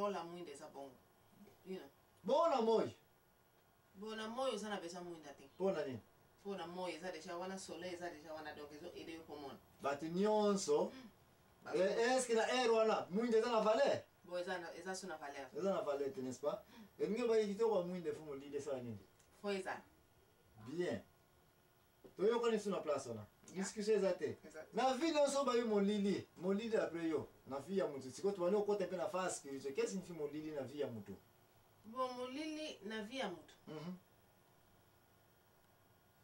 Role ya mwinda eza bongo. You know. Bongo na moi? Bon, na moi oza na besoin mwinda te. Mpo na nini? Mpo na moi eza deja wana, soleil eza deja wana, donc ezo aider yo komona. Bato nyonso. Est-ce que na heure wana mwinda eza na valeur? Bon, eza so na valeur. Eza na valeur te, n'est-ce pas? Elingi obayi kitoko ya mwinda, fo molili esala nini? Fo ezala. Bien. Toyokani biso na place wana. Discussion eza te. Na vie nyonso bayi molili, molili après yo, na vie ya mutu. Sikoyo tobandi kokota mpe na phase spirituelle. Qu'est-ce signifie molili na vie ya mutu? Bon, molili na vie ya mutu.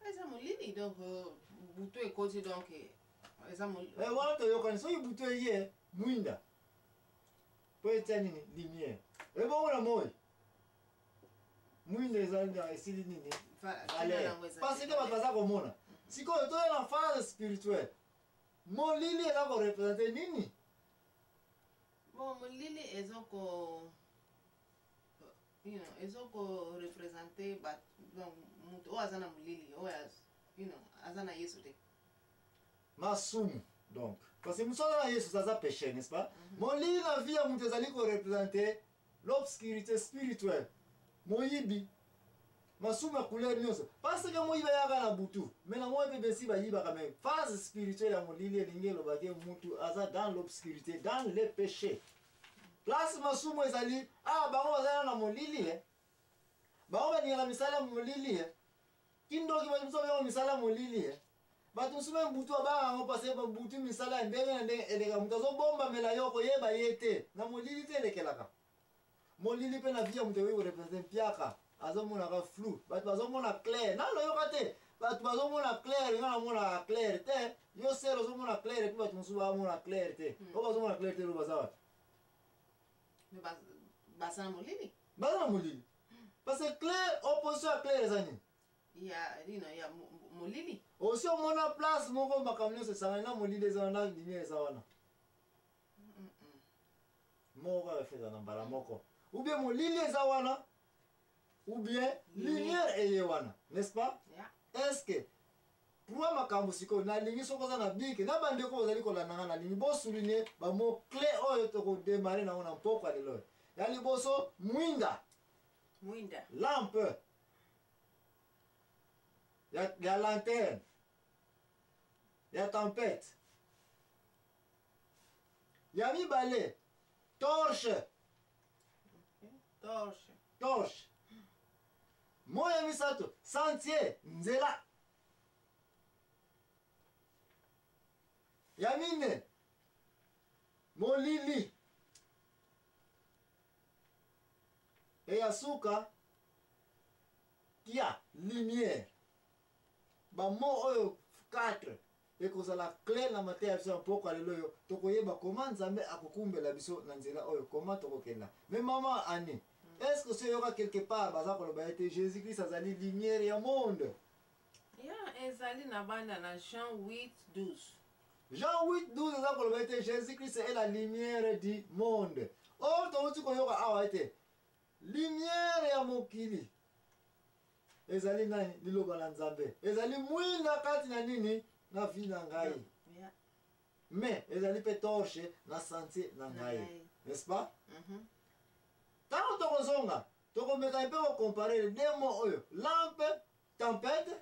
Eza molili, donc butu ekoti, donc eza molili. Eh, wana toyokani, soki butu eye, mwinda. Po etia nini? Lumière. Ebongo na moi. Mwinda ezali na esili nini? Valeur. Parce que bato baza komona. Sikoyo toya na phase spirituelle. Molili eza ko représenter nini? Bon, molili eza ko ezo ko représenter ba, donc moto oyo aza na molili, oyo aza na Yesu te. Masumu. Donc, parce que moto aza na Yesu aza péché, n'est-ce pas? Molili na vie ya moto ezali ko représenter l'obscurité spirituelle. Moyibi. Masumu ya couleur nyonso. Parce que moyibi ayaka na butu, mais na moi mpe besi bayibaka, mais phase spirituelle ya molili elingi eloba ke mutu aza dans l'obscurité, dans le péché. Place masumu ezali, bango bazali na molili, eh. Bango balingaka misala molili, eh. Kindoki bato mosusu babenga misala molili, eh. Bato mosusu mpe butu abanga yango parce que butu misala ya ndenge na ndenge eleka, moto azobombamela yo koyeba ye te, na molili te elekelaka. Molili mpe na vie ya moto ekoki korepresente mpiaka, azomonaka flou, bato bazomona clair, nano oyoka te, bato bazomona clair, nga namonaka clair te, yo sere ozomona clair, epuis bato mosusu bazomona clair te. Oyo bazomona clair te, oyo baza wapi? Mais baza na molili. Baza na molili. Parce que clair, opposition ya clair eza nini? Ya, nino, ya molili. Osi omona place moko makambo nyonso esangani na molili eza wana, na lumière eza wana. Moko kaka eza na mbala moko. Ou bien molili eza wana, ou bien lumière eye wana, n'est-ce pas? Est-ce que pourquoi makambo sikoyo nalingi soki oza na bike na bandeko bozali kolanda nga, nalingi bosouligne ba mot clé oyo tokodémarrer nango na mpokwa lelo oyo. Ya liboso, mwinda. Mwinda. Lampe. Ya lanterne. Ya tempête. Ya mibale, torche. Okay. Torche. Torche. Moya misato, sentier, nzela. Ya mine, molili. E ya suka, kia, lumière. Ba mots oyo 4 ekozala clair na mateya ya biso ya mpokwa lelo oyo, tokoyeba comment Nzambe akokumbela biso na nzela oyo, comment tokokenda. Mais maman Annie, est-ce que soyoka quelque part baza koloba ete Jésus-Christ azali lumière ya monde? Ya, ezali na banda na Jean 8, 12. Jean 8, 12 eza koloba ete Jésus-Christ est la lumière du monde. Oyo towuti koyoka awa ete lumière ya mokili ezali nani? Liloba na Nzambe. Ezali mwinda kati na nini? Na vie na ngai. Mais ezali pe torche na sentier na ngai. N'est-ce pas? Tango tokozonga, tokomeka mpe kocomparer les deux mots oyo, lampe tempête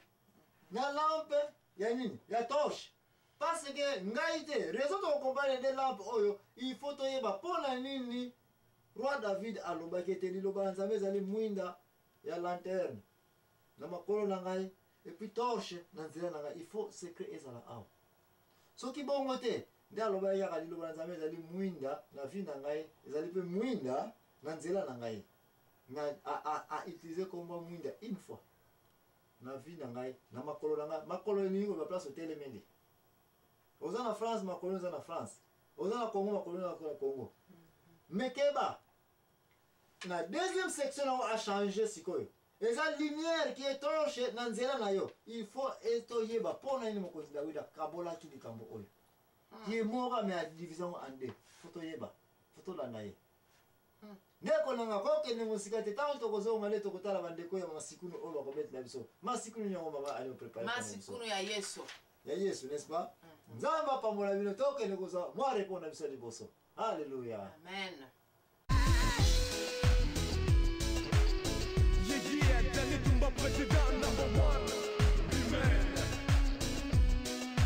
na lampe ya nini? Ya torche. Parce que ngai te, raison tokocomparer les deux lampes oyo, il faut toyeba mpona nini roi David alobaki ete liloba na Nzambe ezali mwinda ya lanterne na makolo na ngai et puis torche na nzela na ngai. Il faut secret ezala awa. Soki bongo te, nde alobaki kaka liloba na Nzambe ezali mwinda na vie na ngai, ezali pe mwinda na nzela na ngai. Na a utiliser kombo mwinda une fois na vie na ngai, na makolo na ngai. Makolo elingi koloba place otelemeli. Oza na France, makolo eza na France. Oza na Congo, makolo eza na Congo. Mais keba, na deuxième section nango a changer sikoyo. Eza lumière qui est torche na nzela na yo. Il faut etoyeba pona nini mokonzi Dawidi akabolaki likambo oyo. Ye moko mais a diviser yango en deux. Faut toyeba, faut tolanda ye. Ndeko nanga kokende mosika te, ntango tokozonga nde tokotala bandeko ya masikunu oyo bakobetela biso. Masikunu yango mama ali préparer mpona biso. Masikunu ya Yesu. Ya Yesu, n'est-ce pas? Nzambe apambola bino, tokende kozwa mwa répondre na biso ya liboso. Alléluia. Amen. Yeah, Danny Tumba, président number one. Amen.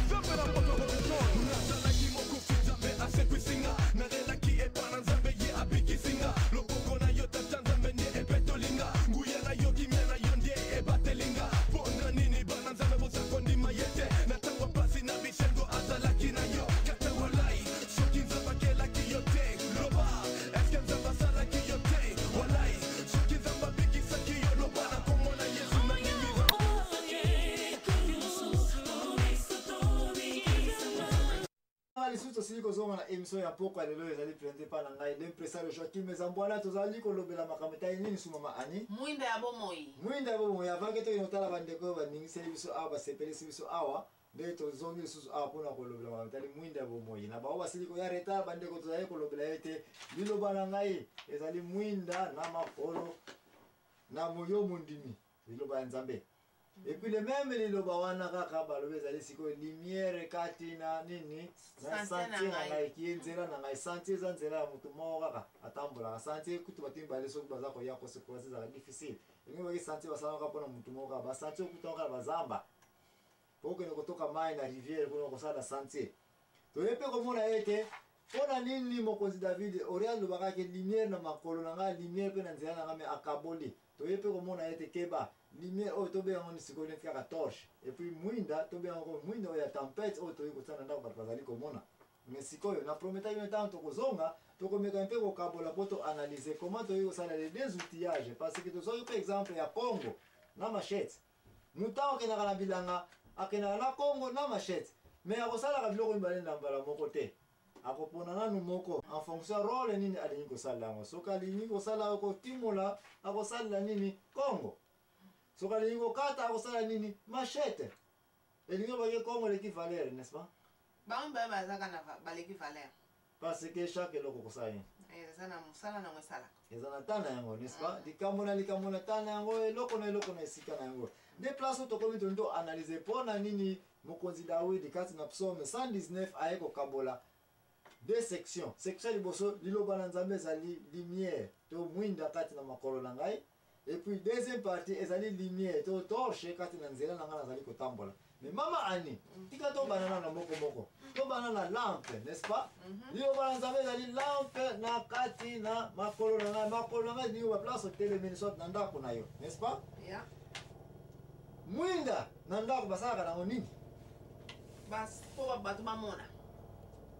Nzambe na moto Robinson. Nazalaki mokufi, Nzambe asekwisinga. Nalelaki epa na Nzambe, ye abikisinga. Loboko na yo tata Nzambe nde epetolinga. Nguya na yo, kimia na yo nde ebatelinga. Mpo na nini bana Nzambe boza kondima ye te? Na ntango ya pasi na bisengo azalaki na yo. Kata walai, soki Nzambe akelaki yo te. Loba, eske Nzambe asalaki yo te? Walai, soki Nzambe abikisaki yo, loba na kombo na Yesu na ndimi. Lisusu tosili kozonga na émission ya pokwa lelo, ezali présente mpa na ngai l'impresario Joakim Zambwana. Tozali kolobela makambo etali nini su, mama Ani? Mwinda ya bomoi. Mwinda ya bomoi. Avanke tokende kotala bandeko oyo baningiseli biso awa, basepelisi biso awa, nde tozongi lisusu awa mpona kolobela makambo etali mwinda ya bomoi. Na bango basili koya retard, bandeko, tozali kolobela ye te liloba na ngai ezali mwinda na makolo na yo mondimi, liloba ya Nzambe. Et puis le même liloba wana kaka balobi ezali sikoyo lumière kati na nini? Na sentier na sentier na ngai. ngai, kie nzela na ngai. Sentier eza nzela ya motu moko kaka atambolaka. Sentier kutu bato mibale soki baza koya kosekola ezalaka difficile. Elingi baki sentier basalaka mpona motu moko kaka. Basentier okutaka kaka bazamba po okende kotoka mai na rivière kuna kosala sentier. Toye mpe komona ete mpo na nini mokonzi David ori alobaka ke lumière na makolo na ngai, lumière mpe na nzela na ngai, me akaboli. Toye mpe komona ete keba, lumière oyo tobenga yango sikoyo neti kaka torche, et puis mwinda tobenga yango mwinda oyo ya tempête oyo toyei kotia na ndako, bato bazali komona. Mais sikoyo na prometaki bino, ntango tokozonga tokomeka mpe kokabola mpo toanalyse comment toyei kosala les deux outillages, parce que tozwaki mpe exemple ya kongo na machette. Moto akendaka na bilanga, akendaka na kongo na machette, mais akosalaka biloko mibale na mbala moko te. Akopona nanu moko en fonction ya rôle nini alingi kosalela yango. Soki alingi kosala kotimola, akosalela nini? Kongo. Soki alingi kokata, akosala nini? Machette. Elingi obaki kongo eleki valeur, n'est-ce pas? Bango mibale bazaka na baleki valeur. Parce que chaque eloko kosala nini? Eza na mosala nango esalaka. Eza na ntan na yango, n'est-ce pas? Likambo na likambo na ntan na yango, eloko na eloko na esika na yango. Nde place oyo tokomi, tolingi toanalyse mpo na nini mokonzi Dawidi kati na psaume 119 aye kokabola deux sections. Section ya liboso, liloba na Nzambe ezali lumière to mwinda kati na makolo na ngai, et puis deuxième partie ezali lumière to torche kati na nzela na ngai nazali kotambola. Mais mama Ani, tika tobana na moko moko. Tobana na lampe, n'est-ce pas? Liloba na Nzambe ezali lampe na kati na makolo na ngai. Makolo na ngai elingi baplace otelemeli, soit na ndako na yo, n'est-ce pas? Ya. Mwinda na ndako basalaka nango nini? Bas mpo bato bamona.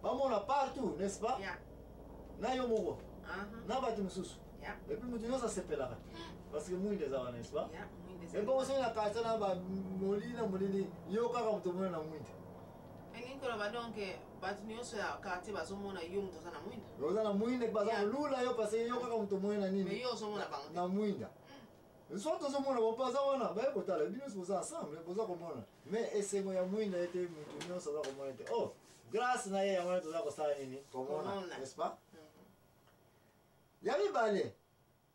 Bamona partout, n'est-ce pas? Ya. Na yo moko na bato mosusu. Ya. Et puis moto nyonso asepelaka parce que mwinda eza wana, n'est-ce pas? Ya, mwinda ezali. Ebongo soki na quartier na bamolili na molili, yo kaka moto omona na mwinda? Elingi koloba donc bato nyonso ya quartier bazomona yo moto oza na mwinda. Oza na mwinda, baza kolula yo parce que yo kaka moto omona na me nini? Yo ozomona bango te. Na mwinda. Soit tozomona bango mpe aza wana, baye kotala bino nyonso, boza ensemble, boza komona, mais esengo ya mwinda ete motu nyonso aza komona ete oh, grâce na ye yango wana toza kosala nini? Komona. Komona. N'est-ce pas? Ya mibale,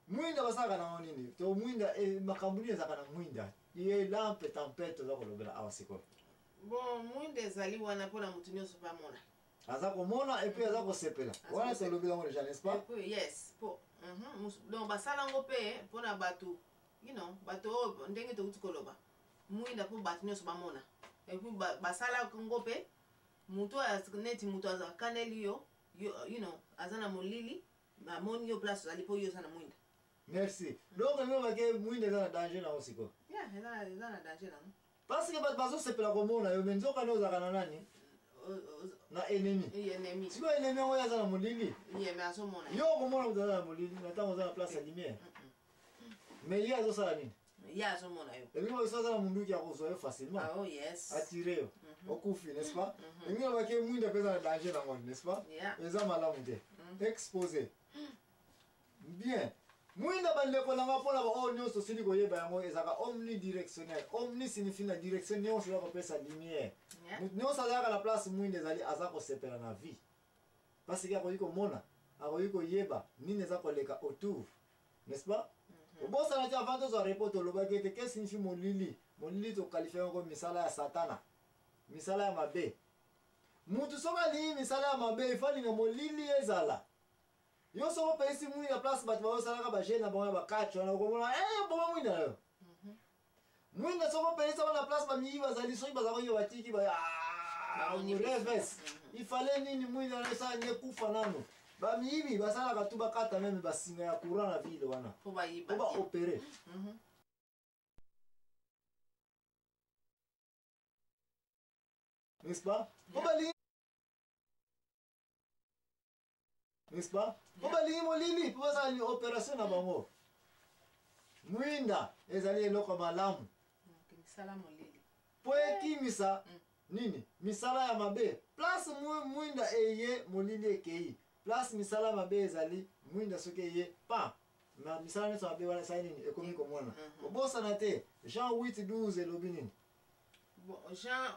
mwinda basalaka nango nini? To mwinda makambo nini ezalaka na mwinda ye lampe tempête toza kolobela awa sikoyo? Bon, mwinda ezali wana mpona motu nyonso mpe amona. Aza komona et puis aza kosepela. Aza Wana kosepela. tolobi yango déjà, n'est-ce pas? Et puis, yes, po donc basala yango mpe mpona bato, bato oyo ndenge tokuti koloba mwinda mpo bato nyonso bamona. Et puis basala yango mpe motu oyo neti moto akaneli yo, aza na molili, amoni yo place ozali mpo yo oza na mwinda. Merci. Donc elingi bake mwinda eza na danger nango sikoyo? Yeah, eza na danger nango. Parce que bato bazosepela komona yo, mais nzoka nde ozalaka na nani? Na ennemi. Ennemi. Sikoyo ennemi yango oyo aza na molili. Ye me azomona. Yo okomona moto aza na molili na ntango oza na place ya lumière, mais ye azosala nini? Ye azomona yo. Elingi babiso aza na munduki ya kozwa yo facilement. Ah, oh yes. Atire yo, okufi, n'est-ce pas? Elingi lobaki mwinda mpe eza na danger nango, n'est-ce pas? Yeah. Eza malamu te exposé bien mwinda. Bandeko nanga, mpona baoyo nyonso osili koyeba yango, ezalaka omnidirectionnel. Omni signifie na direction nyonso, eza kopesa lumière. Moto nyonso azalaka na place mwinda ezali aza kosepela na vie, parce que akoki komona, akoki koyeba nini eza koleka autour, n'est-ce pas? Obosana ti avant tozwa repos, tolobaki ete que signifie molili. Molili toqualifie yango misala ya Satana, misala ya mabe. Mutu soki alingi misala ya mabe, ifo alinga molili ezala. Yo soko opelisi mwinda place bato bazosalaka bajeune na bango ya bakatch wana, okomona eh, boma mwinda na yo. Mwinda soko opelisi yango na place bamiyibi bazali, soki baza koyiba batiki ba Bamoni reves. Il fallait nini? Mwinda na esala nini? Ekufa nano. Bamiyibi basalaka tu bakata meme basinga ya courant na ville wana mpo bayiba po baopere. N'est-ce pas? Po balingi, n'est-ce pas, po balingi molili mpo basala nini? Opération na bango. Mwinda ezali eloko malamu. Ok, misala molili. Mpo ekimisa nini? Misala ya mabe. Place mwinda eye, molili ekei. Place misala mabe ezali, mwinda soki eye pa na misala nyonso mabe wana esali nini? Ekomi komona. Kobosana te, Jean 8 12 elobi nini? Bon, Jean,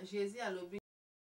Jésus alobi.